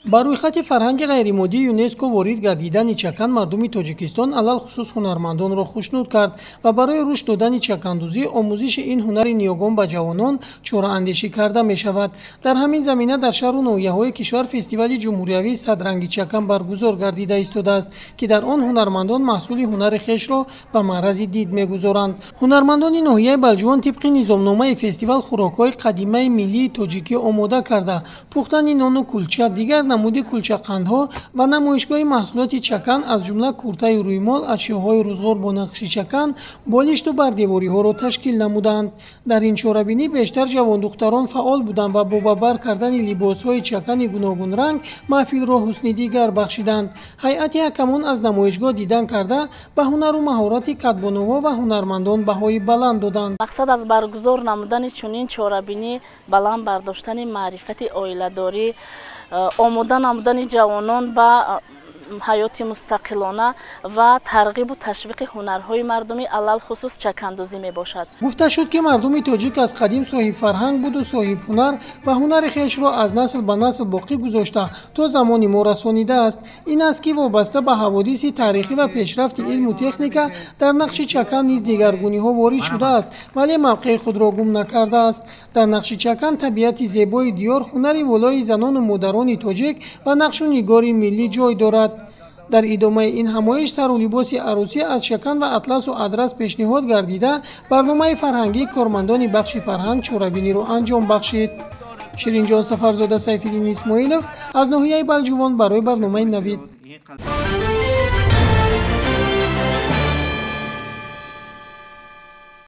Ба рӯйхати фарҳанги ғайримоддии ЮНЕСКО ворид гардидани чакан мардуми Тоҷикистон, алалхусус ҳунармандонро хушнуд кард ва барои рушд додани чакандӯзӣ, омӯзиши ин ҳунари ниёгон ба ҷавонон чораандешӣ карда мешавад. Дар ҳамин замина дар шаҳру ноҳияҳои кишвар фестивали ҷумҳуриявии «Садранги чакан» баргузор гардида истодааст, ки дар он ҳунармандон маҳсули ҳунари хешро ба маърази дид мегузоранд. Ҳунармандони ноҳияи Балҷувон тибқи низомномаи фестивал хӯрокҳои қадимаи миллии тоҷикӣ омода карда, пухтани нону кулча, дигар намуди кулчақандҳо ва намоишгоҳи маҳсулоти чакан, аз ҷумла куртаю рӯймол, ашёҳои рӯзғор бо нақши чакан, болишту бардевориҳоро ташкил намуданд. Дар ин чорабинӣ бештар ҷавондухтарон фаъол буданд ва бо ба бар кардани либосҳои чакани гуногунранг маҳфилро ҳусни дигар бахшиданд. Ҳайати ҳакамон аз намоишгоҳ дидан карда, ба ҳунару маҳорати кадбонуҳо ва ҳунармандон баҳои баланд доданд. Мақсад аз баргузор намудани чунин чорабинӣ баланд бардоштани маърифати оиладорӣ, омода намудани ҷавонон ба ҳаёти мустақилона ва тарғибу ташвиқи ҳунарҳои мардумӣ, алалхусус чакандӯзӣ мебошад. Гуфта шуд, ки мардуми тоҷик аз қадим соҳибфарҳанг буду соҳибҳунар ва ҳунари хешро аз насл ба насл боқӣ гузошта, то замони мо расонидааст. Ин аст, ки вобаста ба ҳаводиси таърихӣ ва пешрафти илму техника дар нақши чакан низ дигаргуниҳо ворид шудааст, вале мавқеи худро гум накардааст. Дар нақши чакан табиати зебои диёр, ҳунари волои занону модарони тоҷик ва нақшу нигори миллӣ ҷой дорад. Дар идомаи ин ҳамоиш сару либоси арӯсӣ аз чакан ва атласу адрас пешниҳод гардида, барномаи фарҳангии кормандони бахши фарҳанг чорабиниро анҷом бахшид. Ширинҷон Сафарзода, Сайфиддин Исмоилов аз ноҳияи Балҷувон барои барномаи «Навид».